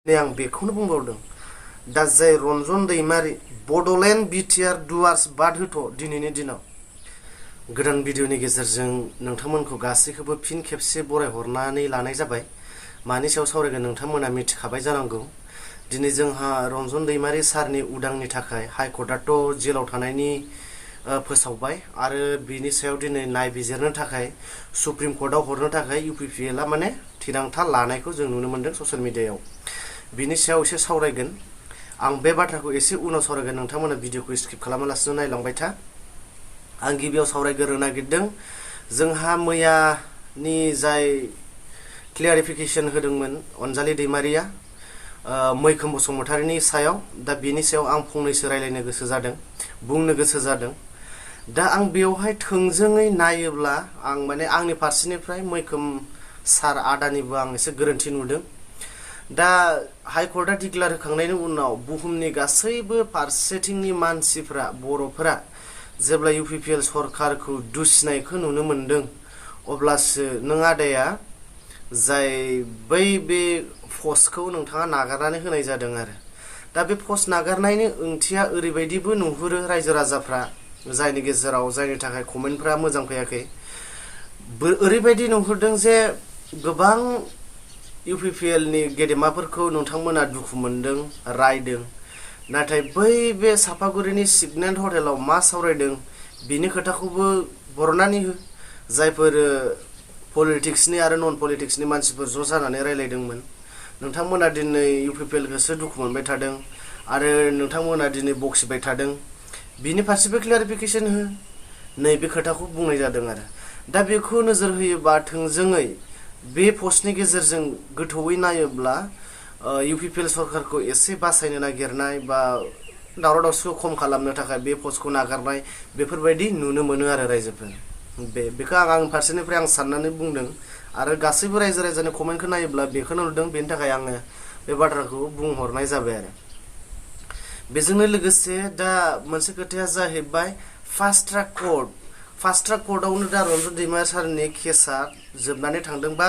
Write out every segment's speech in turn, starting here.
आं बेखौनो बुंबावदों दा जाय रनजन दैमारी बडलेण्ड बिटिआर डुवार्स बाद होथ दिनैनि दिनाव गोदान भिडिअनि गेजेरजों नोंथांमोनखौ गासैखौबो फिन खेबसे बरायहरनानै लानाय जाबाय। मानि सायाव सावरायगोन नोंथांमोना मिथिखाबाय जानांगौ। दिनै जोंहा रनजन दैमारी सारनि उदांनि थाखाय हाइकर्टआथ' जेलाव थानायनि फोसावबाय आरो बिनि सायाव दिनै नायबिजिरनो थाखाय सुप्रिम कर्टआव हरनो थाखाय UPPLआ माने थिरांथा लानायखौ जों नुनो मोनदों ससियेल मिडियायाव। बिनि सायाव एसे सावरायगोन। आं बे बाथ्राखौ एसे उनाव सावरायगोन, नोंथांमोना भिडिअखौ स्किप खालामालासिनो नायलांबाय था। आं गिबियाव सावरायग्रोनो नागिरदों जोंहा मैयानि जाय क्लियारिफिकेसन होदोंमोन अनजालि दैमारिया मैखोम बसुमतारीनि सायाव। दा बिनि सायाव आं फंनैसो रायलायनो गोसो जादों, बुंनो गोसो जादों। दा आं बेवहाय थोंजोङै नायोब्ला आं माने आंनि फारसेनिफ्राय मैखोम सार आदानिबो आं एसे गोरोन्थि नुदों। दा हाइकर्टआ डिक्लेयार होखांनायनि उनाव बुहुमनि गासैबो फारसेथिंनि मानसिफ्रा बर'फोरा जेब्ला UPPL सरकारखौ दुसिनायखौ नुनो मोनदों अब्लासो नों आदाया जाय बे पस्टखौ नोंथाङा नागारनानै होनाय जादों आरो। दा बे पस्ट नागारनायनि ओंथिया ओरैबायदिबो नुहुरो रायजो राजाफ्रा जायनि गेजेराव जायनि थाखाय कमेन्टफ्रा मोजां फैयाखै, ओरैबायदि नुहुरदों जे गोबां UPPLनि गेदेमाफोरखौ नोंथांमोना दुखु मोनदों, रायदों, नाथाय बे सापागुरिनि सिगनेट हटेलाव मा सावरायदों बिनि खोथाखौबो बरनानै हो। जायफोर पलिटिक्सनि आरो नन पलिटिक्सनि मानसिफोर ज' जानानै रायलायदोंमोन, नोंथांमोना दिनै UPPLखौसो दुखु मोनबाय थादों आरो नोंथांमोना दिनै बखिबाय थादों। बिनि फारसेबो क्लियारिफिकेसन हो, नैबे खोथाखौ बुंनाय जादों आरो। दा बेखौ नोजोर होयोबा थोंजोङै बे पस्टनि गेजेरजों गोथौयै नायोब्ला UPPL सरकारखौ एसे बासायनो नागिरनाय बा दावराव दावसिखौ खम खालामनो थाखाय बे पस्टखौ नागारनाय बेफोरबायदि नुनो मोनो आरो रायजोफोर। बेखौ आं फारसेनिफ्राय आं साननानै बुंदों आरो गासैबो रायजो राजानि कमेन्टखौ नायोब्ला बेखौनो नुदों। बेनि थाखाय आङो बे बाथ्राखौ बुंहरनाय जाबाय आरो। बेजोंनो लोगोसे दा मोनसे खोथाया जाहैबाय फास्ट ट्रेक कर्टआवनो दा रनजन दैमारी सारनि केसा जोबनानै थांदों बा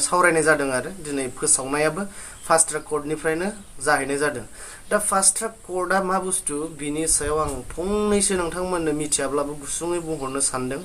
सावरायनाय जादों आरो दिनै फोसावनायाबो फास्ट ट्रेक कर्टनिफ्रायनो जाहैनाय जादों। दा फास्ट ट्रेक कर्टआ मा बुस्थु बिनि सायाव आं फंनैसो नोंथांमोननो मिथियाब्लाबो गुसुङै बुंहरनो सानदों।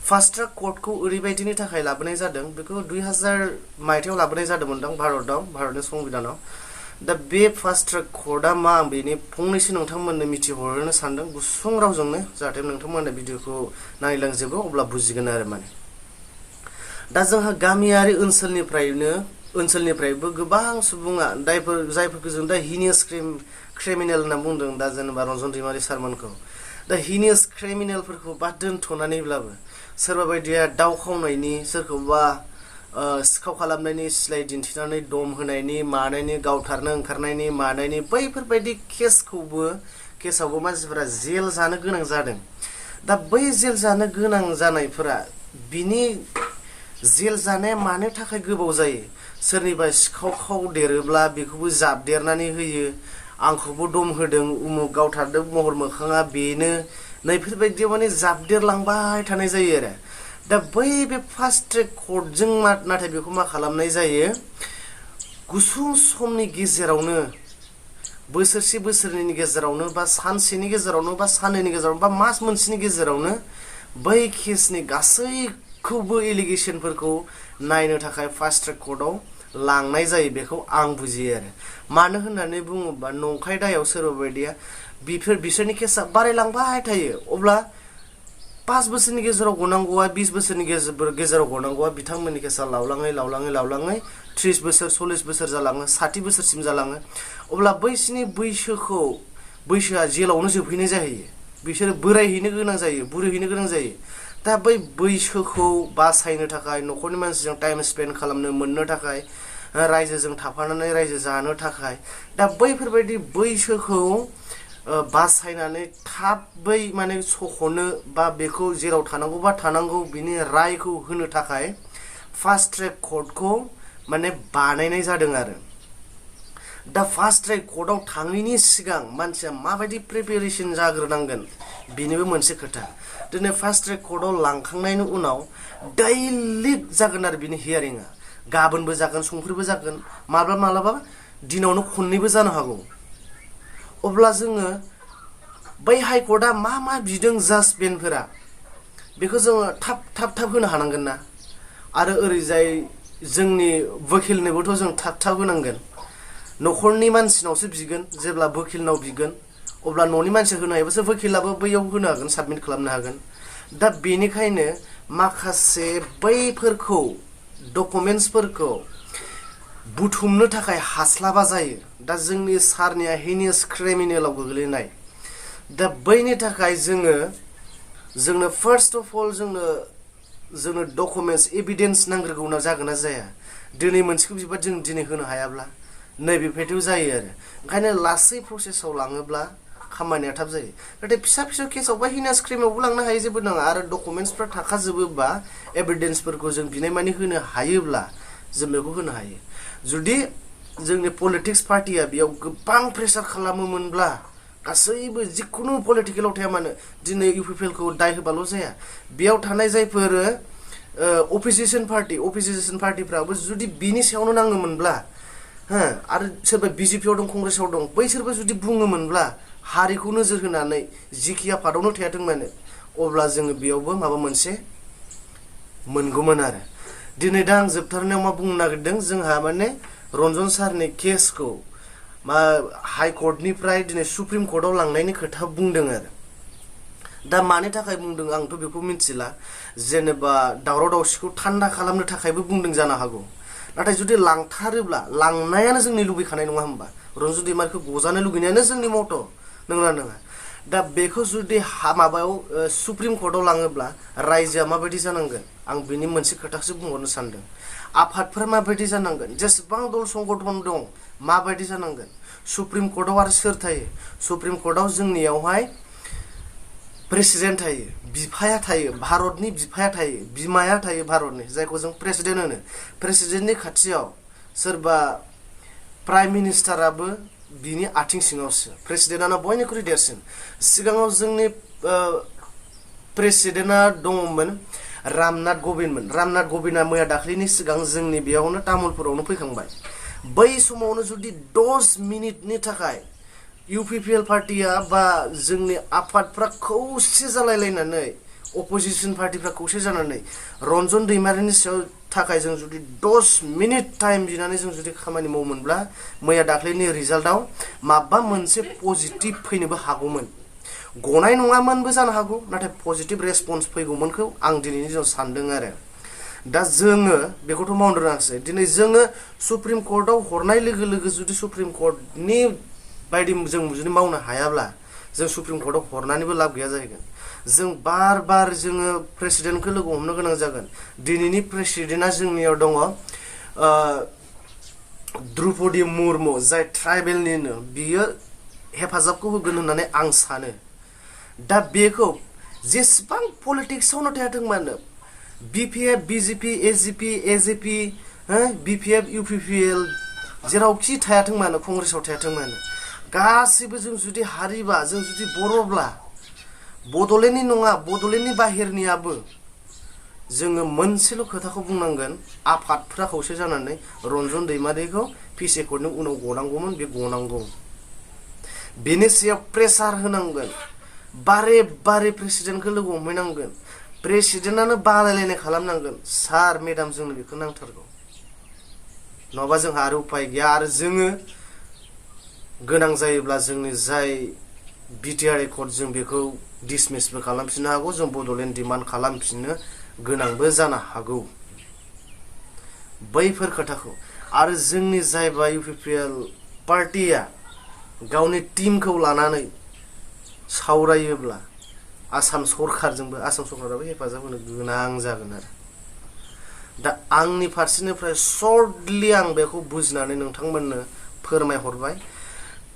फास्ट ट्रेक कर्टखौ ओरैबायदिनि थाखाय लाबोनाय जादों, बेखौ 2000 मायथाइयाव लाबोनाय जादोंमोनदां भारतनि संबिधानाव। दा बे फास्ट ट्रेक कर्टआ मा आं बेनि फंनैसो नोंथांमोननो मिथिहरनो सानदों गुसुं रावजोंनो, जाहाथे नोंथांमोननो भिडिअखौ नायलांजोबो अब्ला बुजिगोन आरो माने। दा जोंहा गामियारि ओनसोलनिफ्रायबो गोबां सुबुङा जायफोरखौ जों दा हिनियास क्रिमिनेल होनना बुंदों, दा जेनेबा रनजन दैमारी सारमोनखौ दा हिनियास क्रिमिनेलफोरखौ बा दोनथ'नानैब्लाबो सोरबा बायदिया दाव खावनायनि, सोरखौबा सिखाव खालामनायनि, सिलाइ दिन्थिनानै दम होनायनि मानायनि, गावथारनो ओंखारनायनि मानायनि बैफोरबायदि केसावबो मानसिफोरा जेल जानो गोनां जादों। दा बै जेल जानो गोनां जानायफोरा बिनि जेल जानाया मानो थाखाय गोबाव जायो? सोरनिबा सिखाव खावदेरोब्ला बेखौबो जाबदेरनानै होयो, आंखौबो दम होदों, उमुक गावथारदों, महर मोखाङा बेनो, नैफोरबायदियाव माने जाबदेरलांबाय थानाय जायो आरो। दा बे फास्ट ट्रेक कर्टजों नाथाय बेखौ मा खालामनाय जायो, गुसुं समनि गेजेरावनो बोसोरनैनि गेजेरावनो बा सानसेनि गेजेरावनो बा साननैनि गेजेरावनो बा मास मोनसेनि गेजेरावनो बै केसनि गासैखौबो एलिगेसनफोरखौ नायनो थाखाय फास्ट ट्रेक कर्टआव लांनाय जायो। बेखौ आं बुजियो आरो। मानो होननानै बुङोबा नंखाय दायाव सोरबा बायदिया बिसोरनि केसा बारायलांबाय थायो, अब्ला 5 बोसोरनि गेजेराव गनांगौआ 20 बोसोरनि गेजेराव गनांगौआ बिथांमोननि केसा लावलाङै 30 बोसोर 40 बोसोर जालाङो, 60 बोसोरसिम जालाङो। अब्ला बैसोरनि बैसोआ जेलावनो जोबहैनाय जाहैयो। बिसोरो बोरायहैनो गोनां जायो, बुरैहैनो गोनां जायो। दा बै बैसोखौ बासायनो थाखाय, न'खरनि मानसिजों टाइम स्पेन्ड खालामनो मोननो थाखाय, रायजोजों थाफानानै रायजो जानो थाखाय, दा बैफोरबायदि बैसोखौ बासायनानै थाबै माने सख'नो बा बेखौ जेराव थानांगौबा थानांगौ बिनि रायखौ होनो थाखाय फास्ट ट्रेक कर्टखौ माने बानायनाय जादों आरो। दा फास्ट ट्रेक कर्टआव थाङैनि सिगां मानसिया माबायदि प्रिपेरेसन जाग्रोनांगोन बेनिबो मोनसे खोथा। दिनै फास्ट ट्रेक कर्टआव लांखांनायनि उनाव डाइरेक्ट जागोन आरो बिनि हियारिंआ। गाबोनबो जागोन, समफोरबो जागोन, माब्लाबा दिनावनो खननैबो जानो हागौ अब्ला जोङो बै हाइ कर्टआ मा बिदों जाजमेन्टफोरा बेखौ जोङो थाब होनो हानांगोन ना आरो ओरैजाय जोंनि वकिलनोबोथ' जों थाब होनांगोन न'खरनि मानसिनावसो बिगोन जेब्ला वकिलनाव बिगोन अब्ला न'नि मानसिया होनो हायोबासो वकिलाबो बैयाव होनो हागोन साबमिट खालामनो हागोन दा बेनिखायनो माखासे बैफोरखौ डकुमेन्ट्सफोरखौ बुथुमनो थाखाय हास्लाबा जायो दा जोंनि सारनिया हेनियास क्रिमिनेलाव गोग्लैनाय दा बैनि थाखाय जोंनो फार्स्ट अफ अल जोंनो डकुमेन्ट्स एभिडेन्स नांग्रोगौ जागोन ना जाया दिनै मोनसेखौ बिबा जों दिनै होनो हायाब्ला नैबेबायदियाव जायो आरो ओंखायनो लासै प्रसेसआव लाङोब्ला खामानिया थाब जायो नाथाय फिसा केसावबा हिनास क्रिमावबो लांनो हायो जेबो नङा आरो डकुमेन्ट्सफ्रा थाखाजोबोबा एभिडेन्सफोरखौ जों बिनाय मानि होनो हायोब्ला जों बेखौ होनो हायो जुदि जोंनि पलिटिक्स पार्टिया बेयाव गोबां प्रेसार खालामोमोनब्ला गासैबो जिखुनु पलिटिकेलाव थाया मानो दिनै इउपिपिएलखौ दाय होबाल' जाया बेयाव थानाय जायफोर अपोजिशन पार्टिफ्राबो जुदि बिनि सायावनो नाङोमोनब्ला आरो सोरबा बिजेपियाव दं कंग्रेसाव दं बैसोरबो जुदि बुङोमोनब्ला हारिखौ नोजोर होनानै जिखि आफादावनो थायाथों मानो अब्ला जोङो बेयावबो माबा मोनसे मोनगौमोन आरो दिनै दा आं जोबथारनायाव मा बुंनो नागिरदों जोंहा माने रनजन सारनि केसखौ हाइ कर्टनिफ्राय दिनै सुप्रिम कर्टआव लांनायनि खोथा बुंदों आरो दा मानि थाखाय बुंदों आंथ' बेखौ मिथिला जेनेबा दावराव दावसिखौ थान्दा खालामनो थाखायबो बुंदों जानो हागौ नाथाय जुदि लांथारोब्ला लांनायानो जोंनि लुबैखानाय नङा होमबा रनजन दैमारिखौ गजानो लुगैनायानो जोंनि मथ' नंगौना नङा दा बेखौ जुदि माबायाव सुप्रिम कर्टआव लाङोब्ला रायजोआ माबायदि जानांगोन आं बिनि मोनसे खोथाखौसो बुंहरनो सानदों आफादफोरा माबायदि जानांगोन जेसेबां दल संगठन दं माबायदि जानांगोन सुप्रिम कर्टआव आरो सोर थायो सुप्रिम कर्टआव जोंनियावहाय प्रेसिडेन्ट थायो बिफाया थायो भारतनि बिफाया थायो बिमाया थायो भारतनि जायखौ जों प्रेसिडेन्ट होनो प्रेसिडेन्टनि खाथियाव सोरबा प्राइम मिनिस्टाराबो बिनि आथिं सिङावसो प्रेसिडेन्टआनो बयनिख्रुइ देरसिन सिगाङाव जोंनि प्रेसिडेन्टआ दङमोन रामनाथ गबिन्दआ मैया दाख्लैनि सिगां जोंनि बेयावनो तामुलपुरावनो फैखांबाय बै समावनो जुदि 10 मिनिटनि थाखाय इउपिपिएल पार्टिया बा जोंनि आफादफ्रा खौसे जालायलायनानै अपोजिशन पार्टिफ्रा खौसे जानानै रनजन दैमारिनि सायाव थाखाय जों जुदि 10 मिनिट टाइम बिनानै जों जुदि खामानि मावोमोनब्ला मैया दाख्लैनि रिजाल्टआव माबा मोनसे पजिटिभ फैनोबो हागौमोन गनाय नङामोनबो जानो हागौ नाथाय पजिटिभ रेसपन्स फैगौमोनखौ आं दिनैनि दिनाव सानदों आरो दा जोङो बेखौथ' मावनो रोङाखिसै दिनै जोङो सुप्रिम कर्टआव हरनाय लोगो लोगो जुदि सुप्रिम कर्टनि बायदि जों जुदि मावनो हायाब्ला जों सुप्रिम कर्टआव हरनानैबो लाब गैया जाहैगोन जों बार जोङो प्रेसिडेन्टखौ लोगो हमनो गोनां जागोन दिनैनि प्रेसिडेन्टआ जोंनियाव दङ द्रौपदी मुर्मु जाय ट्राइबेलनिनो बियो हेफाजाबखौ होगोन होननानै आं सानो दा बेखौ जेसेबां पलिटिक्सआवनो थायाथों मानो बिपिएफ बिजेपि एजेपि बिपिएफ इउपिपिएल जेरावखि थायाथों मानो कंग्रेसाव थायाथों मानो गासैबो जों जुदि हारिबा जों जुदि बर'ब्ला बड'लेण्डनि नङा बड'लेण्डनि बाहेरनियाबो जोङो मोनसेल' खोथाखौ बुंनांगोन आफादफ्रा खौसे जानानै रनजन दैमारिखौ पिसि कर्टनि उनाव गनांगौमोन बे गनांगौ बेनि सायाव प्रेसार होनांगोन बारे प्रेसिडेन्टखौ लोगो हमहैनांगोन प्रेसिडेन्टआनो बालायलायनाय खालामनांगोन सार मेडाम जोंनो बेखौ नांथारगौ नङाबा जोंहा आरो उपाय गैया आरो जोङो गोनां जायोब्ला जोंनि जाय बिटिआर कर्ट जों बेखौ डिसमिसबो खालामफिननो हागौ जों बड'लेण्ड डिमान्ड खालामफिननो गोनांबो जानो हागौ बैफोर खोथाखौ आरो जोंनि जायबा इउपिपिएल पार्टिया गावनि टीमखौ लानानै सावरायोब्ला आसाम सरकाराबो हेफाजाब होनो गोनां जागोन आरो दा आंनि फारसेनिफ्राय सर्टलि आं बेखौ बुजिनानै नोंथांमोननो फोरमायहरबाय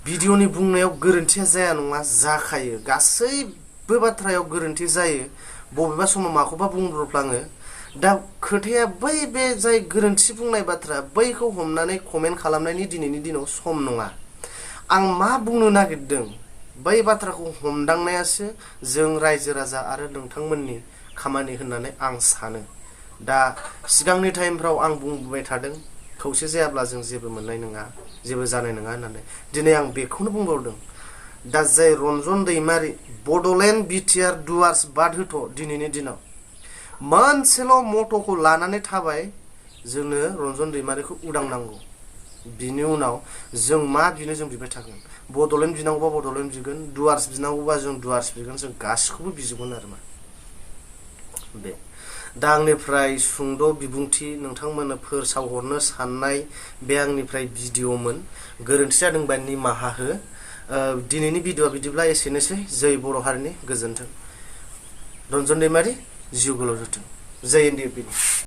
भिडिअनि बुंनायाव गोरोन्थिया जाया नङा जाखायो गासैबो बाथ्रायाव गोरोन्थि जायो बबेबा समाव माखौबा बुंब्रफ्लाङो दा खोथाया बै बे जाय गोरोन्थि बुंनाय बाथ्रा बैखौ हमनानै कमेन्ट खालामनायनि दिनैनि दिनाव सम नङा आं मा बुंनो नागिरदों बै बाथ्राखौ हमदांनायासो जों रायजो राजा आरो नोंथांमोननि खामानि होननानै आं सानो दा सिगांनि टाइमफ्राव आं बुंबाय थादों खौसे जायाब्ला जों जेबो मोननाय नङा जेबो जानाय नङा होननानै दिनै आं बेखौनो बुंबावदों दा जाय रनजन दैमारि बडलेण्ड बिटिआर डुवार्स बाद होथ' दिनैनि दिनाव मोनसेल' मट'खौ लानानै थाबाय जोंनो रनजन दैमारिखौ उदां नांगौ बिनि उनाव जों मा बिनो जों बिबाय थागोन बडलेण्ड बिनांगौबा बडलेण्ड बिगोन डुवार्स बिनांगौबा जों डुवार्स बिगोन जों गासिखौबो बिजोबगोन आरो मा बे दा आंनिफ्राय सुंद' बिबुंथि नोंथांमोननो फोसावहरनो साननाय बे आंनिफ्राय भिडिअ'मोन गोरोन्थि जादोंबा निमाहा हो दिनैनि भिडिअ'आ बिदिब्ला एसेनोसै जै बर' हारिनि गोजोन्थों रनजन दैमारि जिउ गोलाव जाथों जै एनडिएफबि